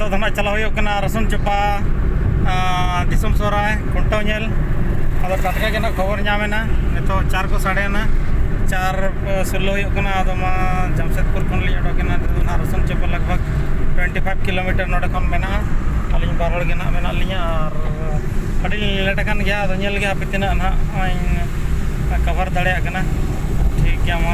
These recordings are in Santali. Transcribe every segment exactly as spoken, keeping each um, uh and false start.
ᱱᱤᱛᱚᱜ ᱫᱚ ᱱᱟᱜ ᱪᱟᱞᱟᱣ ᱦᱩᱭᱩᱜ ᱠᱟᱱᱟ ᱨᱟᱥᱩᱱ ᱪᱚᱯᱟ, ᱟᱸ, ᱫᱤᱥᱚᱢ ᱥᱚᱦᱨᱟᱭ ᱠᱷᱩᱱᱴᱟᱹᱣ ᱧᱮᱞ᱾ ᱟᱫᱚ ᱴᱟᱴᱠᱟ ᱜᱮ ᱱᱟᱜ ᱠᱷᱚᱵᱚᱨ ᱧᱟᱢ ᱮᱱᱟ, ᱱᱤᱛᱚᱜ ᱪᱟᱨ ᱠᱚ ᱥᱟᱰᱮᱭᱮᱱᱟ, ᱪᱟᱨ ᱥᱳᱞᱞᱳ ᱦᱩᱭᱩᱜ ᱠᱟᱱᱟ᱾ ᱟᱫᱚ ᱢᱟ ᱡᱟᱢᱥᱮᱫᱽᱯᱩᱨ ᱠᱷᱚᱱ ᱞᱤᱧ ᱚᱰᱚᱠ ᱮᱱᱟ, ᱱᱤᱛᱚᱜ ᱫᱚ ᱱᱟᱜ ᱨᱟᱥᱩᱱ ᱪᱚᱯᱟ ᱞᱟᱜᱽ ᱵᱷᱟᱜᱽ ᱴᱩᱭᱮᱱᱴᱤ ᱯᱷᱟᱭᱤᱵᱷ ᱠᱤᱞᱳᱢᱤᱴᱟᱨ ᱱᱚᱰᱮ ᱠᱷᱚᱱ ᱢᱮᱱᱟᱜᱼᱟ᱾ ᱟᱹᱞᱤᱧ ᱵᱟᱨ ᱦᱚᱲ ᱜᱮ ᱱᱟᱜ ᱢᱮᱱᱟᱜ ᱞᱤᱧᱟ ᱟᱨ ᱟᱹᱰᱤ ᱞᱤᱧ ᱞᱮᱴ ᱟᱠᱟᱱ ᱜᱮᱭᱟ᱾ ᱟᱫᱚ ᱧᱮᱞ ᱜᱮ ᱦᱟᱯᱮ ᱛᱤᱱᱟᱹᱜ ᱱᱟᱜ ᱤᱧ ᱠᱟᱵᱷᱟᱨ ᱫᱟᱲᱮᱭᱟᱜ ᱠᱟᱱᱟ᱾ ᱴᱷᱤᱠ ᱜᱮᱭᱟ ᱢᱟ᱾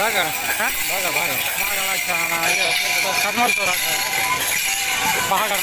ᱵᱟᱦᱟᱜᱟᱲ᱾ ᱦᱮᱸ? ᱵᱟᱦᱟᱜᱟᱲ, ᱵᱟᱦᱟᱜᱟᱲ᱾ ᱵᱟᱦᱟᱜᱟᱲ, ᱟᱪᱪᱷᱟ, ᱚᱱᱟ ᱤᱭᱟᱹ, ᱥᱟᱨᱱᱟ ᱥᱚᱦᱨᱟᱭ᱾ ᱵᱟᱦᱟᱜᱟᱲ᱾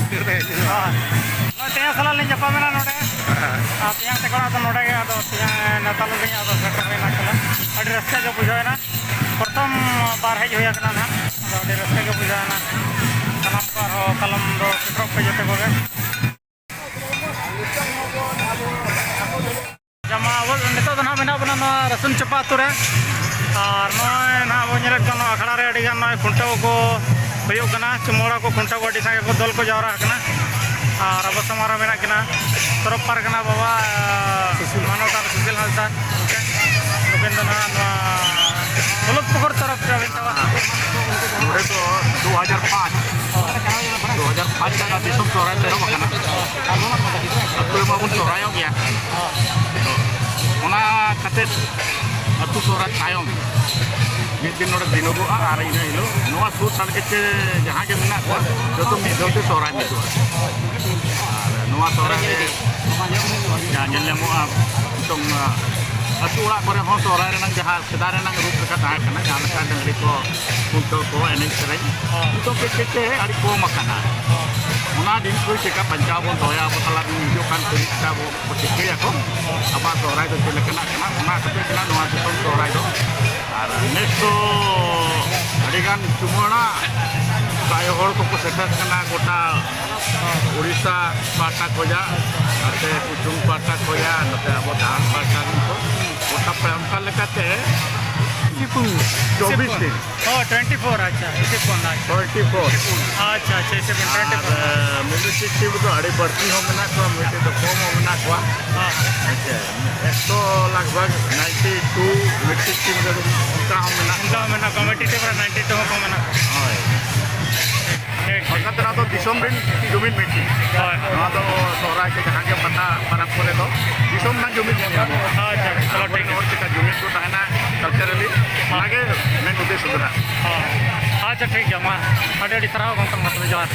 ᱦᱳᱭ᱾ ᱱᱚᱜᱼᱚᱭ ᱛᱮᱦᱮᱧ ᱥᱟᱞᱟᱜ ᱞᱤᱧ ᱧᱟᱯᱟᱢᱮᱱᱟ ᱱᱚᱰᱮ᱾ ᱟᱨ ᱛᱮᱦᱮᱧ ᱛᱮᱠᱚ ᱚᱲᱟᱜ ᱫᱚ ᱱᱚᱰᱮ ᱜᱮ, ᱟᱫᱚ ᱛᱮᱦᱮᱧ ᱱᱮᱣᱛᱟ ᱞᱮᱫ ᱞᱤᱧᱟ, ᱟᱫᱚ ᱥᱮᱴᱮᱨ ᱦᱩᱭᱱᱟ ᱠᱟᱱᱟ᱾ ᱟᱹᱰᱤ ᱨᱟᱹᱥᱠᱟᱹ ᱜᱮ ᱵᱩᱡᱷᱟᱹᱣᱮᱱᱟ᱾ ᱯᱨᱚᱛᱷᱚᱢ ᱵᱟᱨ ᱦᱮᱡ ᱦᱩᱭ ᱟᱠᱟᱱᱟ ᱱᱟᱦᱟᱜ, ᱟᱫᱚ ᱟᱹᱰᱤ ᱨᱟᱹᱥᱠᱟᱹ ᱜᱮ ᱵᱩᱡᱷᱟᱹᱣᱮᱱᱟ᱾ ᱥᱟᱱᱟᱢ ᱠᱚ ᱟᱨᱦᱚᱸ ᱠᱟᱞᱚᱢ ᱫᱚ ᱥᱮᱴᱮᱨᱚᱜ ᱯᱮ ᱡᱚᱛᱚ ᱠᱚᱜᱮ᱾ ᱡᱟᱢᱟ ᱟᱵᱚ ᱱᱤᱛᱚᱜ ᱫᱚ ᱱᱟᱦᱟᱜ ᱢᱮᱱᱟᱜ ᱵᱚᱱᱟ ᱱᱚᱣᱟ ᱨᱟᱹᱥᱩᱱ ᱪᱟᱯᱟ ᱟᱹᱛᱩ ᱨᱮ᱾ ᱟᱨ ᱱᱚᱜᱼᱚᱭ ᱱᱟᱦᱟᱜ ᱵᱚᱱ ᱧᱮᱞᱮᱫ ᱠᱟᱱ ᱱᱚᱣᱟ ᱟᱠᱷᱲᱟ ᱨᱮ ᱟᱹᱰᱤᱜᱟᱱ ᱱᱚᱜᱼᱚᱭ ᱠᱷᱩᱱᱴᱟᱹᱣ ᱠᱚ ᱦᱩᱭᱩᱜ ᱠᱟᱱᱟ, ᱪᱩᱢᱟᱹᱲᱟ ᱠᱚ, ᱠᱷᱩᱱᱴᱟᱹᱣ ᱠᱚ ᱟᱹᱰᱤ ᱥᱟᱸᱜᱮ ᱠᱚ ᱫᱚᱞ ᱠᱚ ᱡᱟᱣᱨᱟ ᱟᱠᱟᱱᱟ᱾ ᱟᱨ ᱟᱵᱚ ᱥᱟᱢᱟᱝ ᱨᱮ ᱢᱮᱱᱟᱜ ᱠᱤᱱᱟ ᱛᱚᱨᱚᱯ ᱯᱟᱨᱜᱟᱱᱟ ᱵᱟᱵᱟ, ᱢᱟᱱᱚᱛᱟᱱ ᱥᱩᱥᱤᱞ ᱦᱟᱸᱥᱫᱟ᱾ ᱱᱩᱠᱤᱱ ᱫᱚ ᱱᱟᱦᱟᱜ ᱱᱚᱣᱟ ᱦᱚᱞᱚᱫ ᱯᱩᱠᱩᱨ ᱛᱚᱨᱚᱯ ᱛᱮ ᱟᱹᱵᱤᱱ ᱪᱟᱵᱟ᱾ ᱱᱚᱰᱮ ᱫᱚ ᱫᱩ ᱦᱟᱡᱟᱨ ᱯᱟᱸᱪ, ᱫᱩ ᱦᱟᱡᱟᱨ ᱯᱟᱸᱪ ᱨᱮᱱᱟᱜ ᱫᱤᱥᱚᱢ ᱥᱚᱦᱨᱟᱭ ᱛᱟᱭᱚᱢ ᱟᱠᱟᱱᱟ᱾ ᱟᱹᱛᱩ ᱨᱮᱢᱟ ᱵᱚᱱ ᱥᱚᱦᱨᱟᱭᱚᱜ ᱜᱮᱭᱟ᱾ ᱚᱱᱟ ᱠᱷᱟᱹᱛᱤᱨ ᱟᱹᱛᱩ ᱥᱚᱦᱨᱟᱭ ᱛᱟᱭᱚᱢ ᱢᱤᱫ ᱫᱤᱱ ᱱᱚᱰᱮ ᱫᱤᱱᱚᱜᱚᱜᱼᱟ ᱟᱨ ᱤᱱᱟᱹ ᱦᱤᱞᱳᱜ ᱱᱚᱣᱟ ᱥᱩᱨ ᱥᱟᱰᱜᱮ ᱛᱮ ᱡᱟᱦᱟᱸ ᱜᱮ ᱢᱮᱱᱟᱜ ᱠᱚᱣᱟ, ᱡᱚᱛᱚ ᱢᱤᱫ ᱫᱷᱟᱣ ᱛᱮ ᱥᱚᱦᱨᱟᱭ ᱢᱤᱫᱚᱜᱼᱟ᱾ ᱟᱨ ᱱᱚᱣᱟ ᱥᱚᱦᱨᱟᱭ ᱨᱮ ᱡᱟᱦᱟᱸ ᱧᱮᱞ ᱧᱟᱢᱚᱜᱼᱟ, ᱱᱤᱛᱚᱝ, ᱟᱸ, ᱟᱹᱛᱩ ᱚᱲᱟᱜ ᱠᱚᱨᱮ ᱦᱚᱸ ᱥᱚᱦᱨᱟᱭ ᱨᱮᱱᱟᱜ ᱡᱟᱦᱟᱸ ᱥᱮᱫᱟᱭ ᱨᱮᱱᱟᱜ ᱨᱩᱯ ᱞᱮᱠᱟ ᱛᱟᱦᱮᱸ ᱠᱟᱱᱟ, ᱡᱟᱦᱟᱸ ᱞᱮᱠᱟ ᱰᱟᱹᱝᱨᱤ ᱠᱚ ᱠᱷᱩᱱᱴᱟᱹᱣ ᱠᱚ, ᱮᱱᱮᱡ ᱥᱮᱨᱮᱧ, ᱱᱤᱛᱚᱜ ᱠᱟᱹᱡ ᱠᱟᱹᱡ ᱛᱮ ᱟᱹᱰᱤ ᱠᱚᱢ ᱟᱠᱟᱱᱟ᱾ ᱚᱱᱟ ᱫᱤᱱ ᱠᱚ ᱪᱮᱠᱟ ᱵᱟᱧᱪᱟᱣ ᱵᱚᱱ ᱫᱚᱦᱚᱭᱟ, ᱟᱵᱚ ᱛᱟᱞᱟ ᱨᱮᱱ ᱦᱤᱡᱩᱜ ᱠᱟᱱ ᱯᱤᱲᱦᱤ ᱪᱮᱠᱟ ᱵᱚ ᱪᱤᱠᱟᱹᱭᱟᱠᱚ, ᱟᱵᱚᱣᱟᱜ ᱥᱚᱦᱨᱟᱭ ᱫᱚ ᱪᱮᱫ ᱞᱮᱠᱟᱱᱟᱜ ᱠᱟᱱᱟ, ᱚᱱᱟ ᱠᱷᱟᱹᱛᱤᱨ ᱠᱟᱱᱟ ᱱᱚᱣᱟ ᱫᱤᱥᱚᱢ ᱥᱚᱦᱨᱟᱭ ᱫᱚ᱾ ᱟᱨ ᱱᱮᱥ ᱫᱚ ᱟᱹᱰᱤᱜᱟᱱ ᱪᱩᱢᱟᱹᱲᱟ ᱟᱭᱳ ᱦᱚᱲ ᱠᱚᱠᱚ ᱥᱮᱴᱮᱨ ᱠᱟᱱᱟ, ᱜᱚᱴᱟ ᱩᱲᱤᱥᱥᱟ ᱯᱟᱦᱴᱟ ᱠᱷᱚᱱᱟᱜ, ᱱᱚᱛᱮ ᱠᱩᱪᱩᱝ ᱯᱟᱦᱴᱟ ᱠᱷᱚᱱᱟᱜ, ᱱᱚᱛᱮ ᱟᱵᱚ ᱰᱟᱦᱟᱨ ᱯᱟᱦᱴᱟ ᱨᱮᱱ ᱠᱚ, ᱜᱚᱴᱟ ᱯᱮ ᱚᱱᱠᱟ ᱞᱮᱠᱟᱛᱮ ᱪᱚᱵᱵᱤᱥ ᱫᱤᱱ᱾ ᱚ, ᱴᱩᱭᱮᱱᱴᱤ ᱯᱷᱳᱨ, ᱟᱪᱪᱷᱟ, ᱤᱥᱤ ᱯᱩᱱ, ᱟᱪᱪᱷᱟ᱾ Twenty four. ᱟᱪᱪᱷᱟ, ᱟᱪᱪᱷᱟ, ᱤᱥᱤ ᱯᱩᱱ, ᱴᱩᱭᱮᱱᱴᱤ ᱯᱷᱳᱨ᱾ ᱟᱨ, ᱢᱤᱣᱡᱤᱠ ᱴᱤᱢ ᱨᱮᱫᱚ ᱟᱹᱰᱤ ᱵᱟᱹᱲᱛᱤ ᱦᱚᱸ ᱢᱮᱱᱟᱜ ᱠᱚᱣᱟ, ᱢᱤᱫᱴᱮᱡ ᱫᱚ ᱠᱚᱢ ᱦᱚᱸ ᱢᱮᱱᱟᱜ ᱠᱚᱣᱟ᱾ ᱦᱮᱸ᱾ ᱦᱮᱸ ᱥᱮ? ᱮᱠᱥᱚ ᱞᱟᱜᱽ ᱵᱷᱟᱜᱽ ᱱᱟᱭᱤᱱᱴᱤ ᱴᱩ ᱢᱤᱣᱡᱤᱠ ᱴᱤᱢ ᱨᱮᱫᱚ ᱚᱱᱠᱟ ᱦᱚᱸ ᱢᱮᱱᱟᱜ ᱚᱱᱠᱟ ᱠᱚᱣᱟ᱾ ᱦᱚᱸ ᱢᱮᱱᱟᱜ ᱠᱚᱣᱟ, ᱢᱤᱫᱴᱤᱡ ᱴᱤᱢ ᱨᱮ ᱱᱟᱭᱤᱱᱴᱤ ᱴᱩ ᱦᱚᱸᱠᱚ ᱢᱮᱱᱟᱜ ᱠᱚᱣᱟ᱾ ᱦᱳᱭ᱾ ᱴᱷᱤᱠ, ᱴᱷᱤᱠ᱾ ᱵᱟᱠᱷᱟᱱ ᱫᱚ ᱱᱚᱣᱟ ᱫᱚ ᱫᱤᱥᱚᱢ ᱨᱮᱱ ᱡᱩᱢᱤᱫ ᱢᱤᱫᱴᱤᱡ᱾ ᱦᱳᱭ᱾ ᱱᱚᱣᱟ ᱫᱚ ᱥᱚᱦᱨᱟᱭ ᱥᱮ ᱡᱟᱦᱟᱸ ᱜᱮ ᱯᱟᱛᱟ ᱯᱚᱨᱚᱵᱽ ᱠᱚᱨᱮ ᱫᱚ ᱫᱤᱥᱚᱢ ᱨᱮᱱᱟᱜ ᱡᱩᱢᱤᱫ ᱧᱮᱞ ᱧᱟᱢᱚᱜᱼᱟ᱾ ᱟᱪᱪᱷᱟ, ᱪᱚᱞᱚ, ᱟᱵᱚᱨᱮᱱ ᱴᱷᱤᱠ ᱦᱚᱲ ᱜᱮᱭᱟ᱾ ᱪᱮᱠᱟ ᱡᱩᱢᱤᱫ ᱠᱚ ᱛᱟᱦᱮᱱᱟ ᱠᱟᱞᱪᱟᱨᱟᱞᱤ, ᱦᱮᱸ᱾ ᱚᱱᱟᱜᱮ ᱢᱮᱱ ᱩᱫᱽᱫᱮᱥᱥᱚ ᱫᱚ ᱱᱟᱜ᱾ ᱦᱮᱸ᱾ ᱟᱪᱪᱷᱟ, ᱴᱷᱤᱠ ᱜᱮᱭᱟ, ᱢᱟ ᱟᱹᱰᱤ ᱟᱹᱰᱤ ᱥᱟᱨᱦᱟᱣ ᱜᱚᱢᱠᱮ, ᱢᱟ ᱛᱚᱵᱮ ᱡᱚᱦᱟᱨ᱾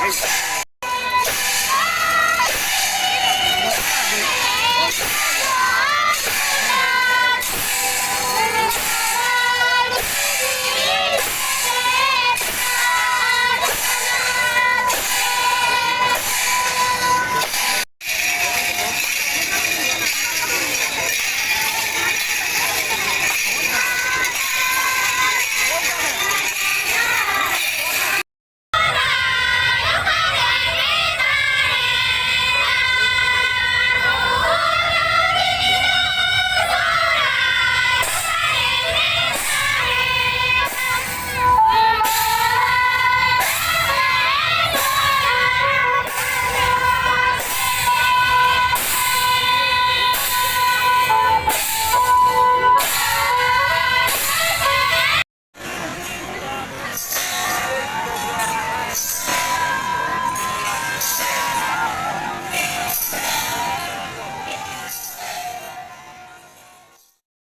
It's